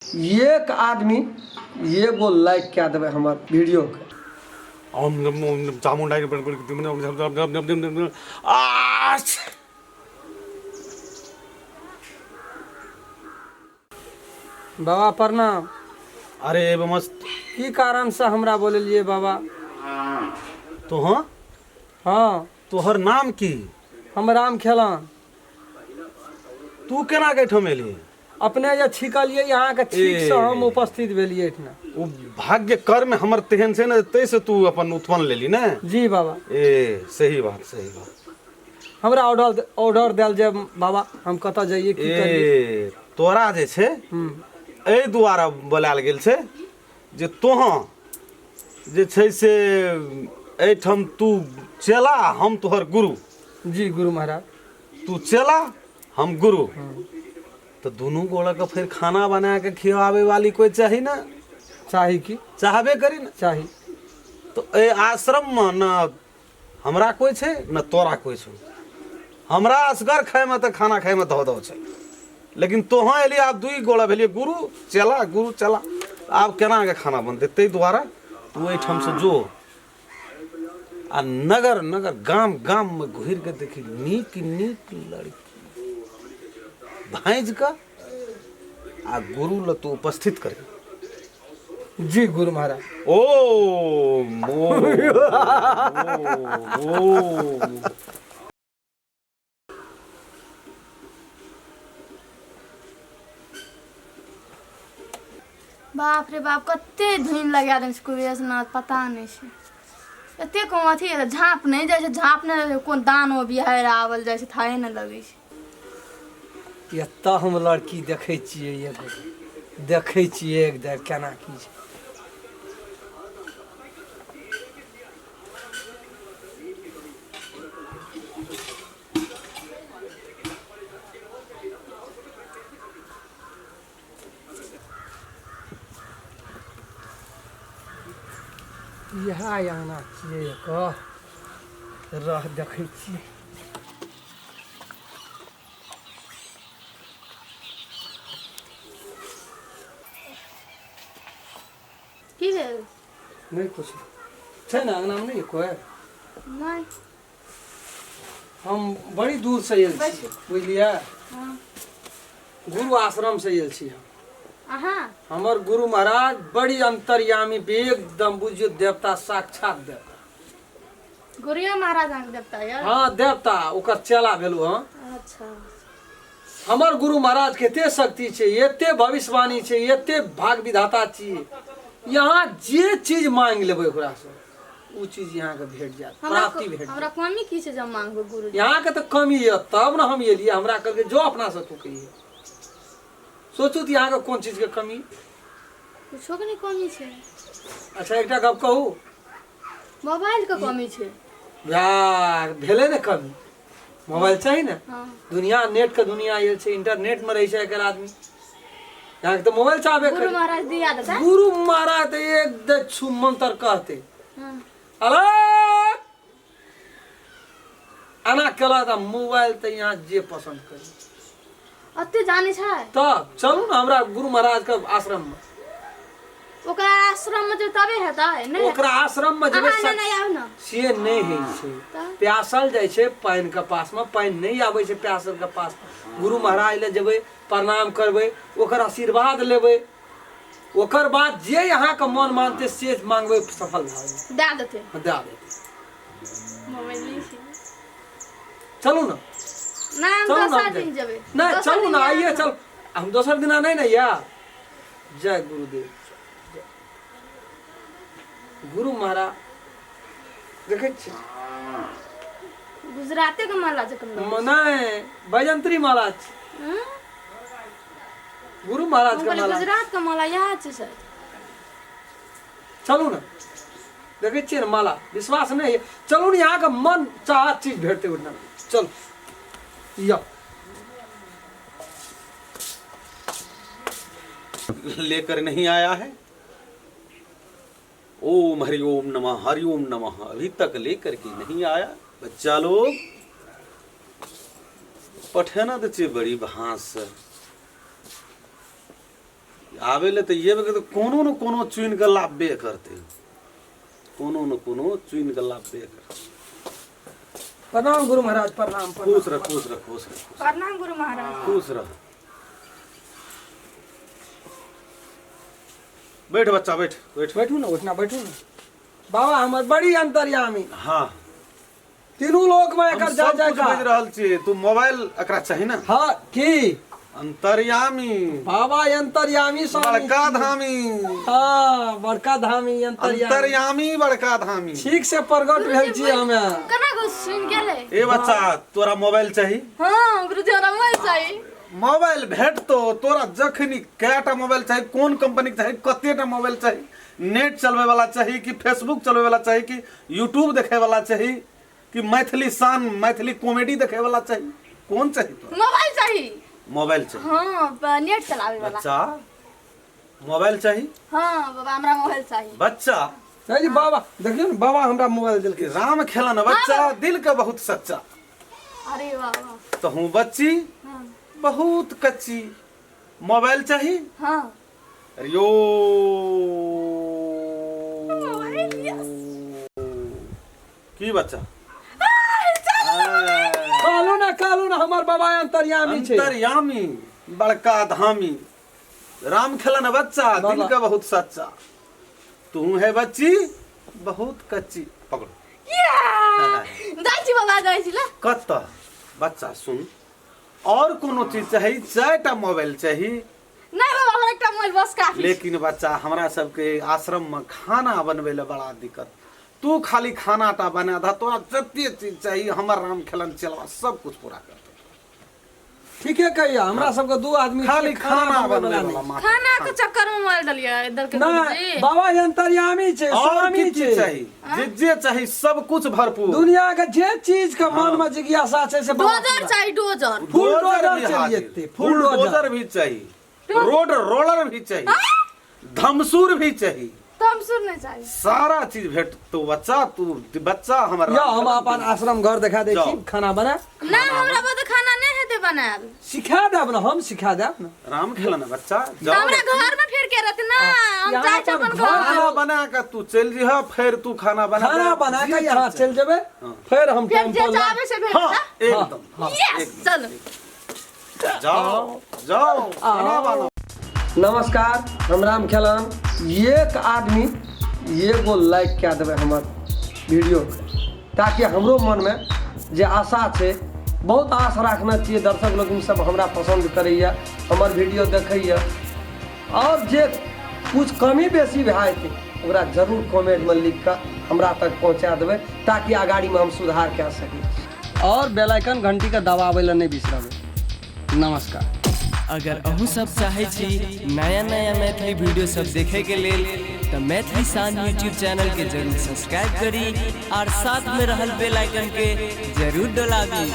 एक आदमी एगो लाइक कए देबै हमर वीडियोके। ओम नमो चामुंडा बाबा प्रणाम। अरे मस्त। की कारणसँ हमरा बोलेलियै बाबा? तोहर? हँ। तोहर नाम की? हम राम खेलान। तू केना के एहिठाम एलही? अपने जे छीकलियै अहाँके छीक से हम उपस्थित भेलियै एहिठिना। ओ भाग्य कर्म हमर तेहन छै ने ताहिसँ तू अपन उत्पन्न लेली ने। जी बाबा। ए सही बात, सही बात। हमरा ऑर्डर ऑर्डर देल जाय बाबा, हम कतऽ जाइए की करियै? ए तोरा जे छै एहि दुआरे बोलायल गेल छै जे तोहँ जे छै से एहिठाम तू चेला हम तोहर गुरु। जी गुरु महाराज। तू चेला हम गुरु, तो दुनू गोड़ा के फिर खाना बना के खियावे वाली कोई चाही ना? चाही की? चाहबे करी ना। चाही। तो ए आश्रम में न हमरा कोई छै न तोरा कोई छौ। हमरा असगर खाय में तो खाना खाय में धो धो छै, लेकिन तोहाँ एली आब दुई गोड़ा भेलिए गुरु चेला, गुरु चेला, आब केना के खाना बनतै? ताहि दुआरे तू एहिठाम से जो आ नगर नगर गाम गाम में घुरि के देखी नीक नीक लड़की भाँजि कऽ आ गुरु ल तू उपस्थित कर। जी गुरु महाराज। ओम ओम ओम। बाप रे बाप, कते धुनि लगा देने छै कुबेर नाथ, पता नहि छै। एते कोन अथी झाँप नहि जाइ छै, झाँप नहि जाइ छै, कोन दानो बिहाड़ि आबल जाइ छै थाहे नहि लगै छै। एतऽ हम लड़की देखै छियै, एगो देखै छियै एक देर केना की छै। इएह अङ्गना छियै एकर, रह देखै छियै। की भेल? नहि कुछ छै ने अङ्गनामे, नहि कोइ? नहि। हम बड़ी दूरसँ आयल छी, बुझलियै? हाँ। गुरु आश्रमसँ आयल छी हम। अहाँ? हमर गुरु महाराज बड़ी अंतर्यामी, एकदम बुझियौ देवता, साक्षात देवता। गुरुए महाराज अहाँके देवता यऽ? हाँ देवता, ओकर चेला भेलहुँ हम। अच्छा। हमर गुरु महाराज के एते शक्ति छै, एते भविष्यवाणी छै, एते भाग विधाता छियै, यहाँ जे चीज मांगि लेबै ओकरासँ ओ चीज यहाँके भेट जायत, प्राप्ति भेट हमरा जायत। कमी की छै जब मांगबै गुरु? यहाँके तऽ कमी यऽ तब ने हम एलियै। हमरा कहलकै जो अपनासँ तू कहिए, सोचू तऽ यहाँके कोन चीजके कमी? कुछो के नहि कमी छै। अच्छा एकटा गप कहू? मोबाइल के कमी छै। यार भेलै ने कमी, मोबाइल चाही ने। हाँ। दुनिया नेट के दुनिया आयल छै, इंटरनेट में रहै छै आइ काल्हि आदमी, यहाँ तऽ मोबाइल चाहबे गुरु करी। महाराज दिया देता। गुरु महाराज तऽ एक दे छु मंत्र कहते, हाँ। अरे एना केला तऽ मोबाइल तऽ यहाँ जे पसंद करी। अते जानै छै? तब चलू ने हमरा गुरु महाराज के आश्रम में। ओकरा आश्रम में जेबै तबे हेतै नहि? ओकरा आश्रम में जेबै। अहाँ नहि आउ ने। से नहि होइ छै। तऽ? प्यासल जाइ छै पानि के पास में, पानि नहि आबै छै प्यासल के पास। गुरु महाराज लए जेबै, प्रणाम करबै, ओकर आशीर्वाद लेबै, ओकर बाद जे अहाँके मन मानतै से मांगबै, सफल भए जेतै। दए देतै? दए देतै। मोबाइल नहि छै। चलू ने। नहि, हम चलू ने, दोसर हम दिन जेबै। नहि, दोसर चलू दिन ने, आयब। आइए चल, हम दोसर दिना नहि ने आयब। जय गुरुदेव, जय गुरु महाराज। देखै छियै गुजराते के माला जखन लगै छै। नहि, बैजंत्री माला छै। हँ? गुरु महाराज हम के कहलियै माला। गुजरात के माला इएह छै शायद। चलू ने, देखै छियै ने माला, विश्वास नहि है? चलू ने, अहाँके मन चाहत चीज भेटतै ओहिठाम। चलू यौ। लेकर नहीं आया है। ओम हरि ओम नमः, हरि ओम नमः। अभी तक लेकर के नहीं आया। बच्चा लोग पठेना तो चे बड़ी भांस। आबे ले तऽ एबे के तऽ कोनो ने कोनो चुनि कऽ लाबबे करतै, कोनो ने कोनो चुनि कऽ लाबबे करतै। प्रणाम गुरु महाराज, प्रणाम। खुश रह, खुश रह, खुश रह। प्रणाम गुरु महाराज। खुश रह। बैठ बच्चा, बैठ बैठ। बैठू ने, उठना बैठू ने। बाबा हमर बड़ी अंतर्यामी। हाँ। तीनू लोक में हम एकर जा सब जाय कुछ का बाजि रहल छियै, तू मोबाइल एकरा चाही ने? हाँ की अंतर्यामी बाबा, अंतर्यामी स्वामी। बड़का धामी। हाँ, बड़का धामी अंतर्यामी। अंतर्यामी बड़का धामी। ठीक से प्रगट भेल छी हमे। केना गो सुनि गेलै? ए बच्चा, तोरा मोबाइल चाही? हाँ गुरुजी, हमरा मोबाइल चाही। मोबाइल भेटतो तोरा जखनी। कएटा मोबाइल चाही, कोन कंपनी के चाही, कतेटा मोबाइल चाही? नेट चलबै वाला चाही कि फेसबुक चलबै वाला चाही कि यूट्यूब देखै वाला चाही कि मैथिली शान मैथिली कॉमेडी देखै वाला चाही? कोन चाही तोरा? मोबाइल चाही। मोबाइल चाही? हाँ, नेट चलावे वाला। बच्चा, मोबाइल चाही? हाँ बाबा, हमरा मोबाइल चाही। बच्चा। नहीं जी बाबा, देखियौ ने बाबा हमरा मोबाइल देलकै। राम खेलन बच्चा दिल के बहुत सच्चा। अरे बाबा। तो हूँ बच्ची। हाँ। बहुत कच्ची, मोबाइल चाही? हाँ। अरे यो मोबाइल, यस। की बच्चा? कहलू ना, कहलू ना, हमर बाबा अंतर्यामी छै। अंतर्यामी बड़का धामी, राम खेलन बच्चा दिल का बहुत सच्चा, तू है बच्ची बहुत कच्ची। पकड़ो। जाइ छी बाबा, जाइ छी ल। कत बच्चा, सुन, और कोनो चीज चाही? चारिटा मोबाइल चाही? नहीं बाबा, हमरा एकटा मोबाइल बस काफी। लेकिन बच्चा, हमरा सबके आश्रम में खाना बनबै ले बड़ा दिक्कत। तू खाली खाना टा बना दह, तोरा जते चीज चाही हमर राम खेलन चलवा सब कुछ पूरा कर देतौ। ठीके कहिया, हमरा सबके दू आदमी खाली छियै, खाना बनबै बनबै वाला वाला नहि। मात्र। खाना के चक्कर में मोबाइल देलियै इधर के। नहि गुरुजी। बाबा अंतर्यामी छै, और स्वामी की की छै। चाही? जे जे चाही सब कुछ भरपूर। दुनिया के जे चीज के मन में जिज्ञासा छै से बाबा डोजर पूरा। चाही, डोजर। फुल डोजर डोजर भी चलि हाजिर। जेतै, फुल फुल डोजर। डोजर भी चाही, रोड रोलर भी चाही, धमसूर भी चाही? तमसुर नहीं चाही। सारा चीज भेटतो बच्चा, तू बच्चा हमर। या हम अपन आश्रम घर देखा दै छी। जाओ। खाना बना। ना, हमरा बहुत खाना नहीं हेतै बनायल। सिखा देब ने, हम सिखा देब ने। राम खेलन बच्चा, तऽ जाओ। हमरा घर में फिर के रहते ना, हम यहाँ जाइ छी पर अपन घर घर। खाना बना के तू चलि जइह, फेर तू खाना बना खाना के- बना जे के चीज यहाँ चाही। चलि जेबै, फेर हम फिर टाइम जे पर ला- चाहबै से भेट हाँ। ना। एकदम। हाँ। यस, चलो। जाओ जाओ, खाना बनाओ। नमस्कार, हम राम खेलन। एक आदमी एगो लाइक कए देबै हमर वीडियोके, ताकि हमरो मनमे जे आशा छै, बहुत आश राखने छियै, दर्शक लोकनि सब हमरा पसन्द करैए, हमर वीडियो देखैए, आओर जे कुछ कमी बेसी भए जेतै ओकरा जरूर कमेंटमे लिख कऽ हमरा तक पहुँचा देबै, ताकि अगाड़ीमे हम सुधार कए सकी। आओर बेल आइकन घंटीके दबाबै लए नहि बिसरबै। नमस्कार। अगर अहूँ सब चाहै छी नया नया मैथिली वीडियो सब देखे के लेल तऽ मैथिली शान यूट्यूब चैनल के जरूर सब्सक्राइब करी और साथ में रहल बेल आइकन के जरूर दबाबी।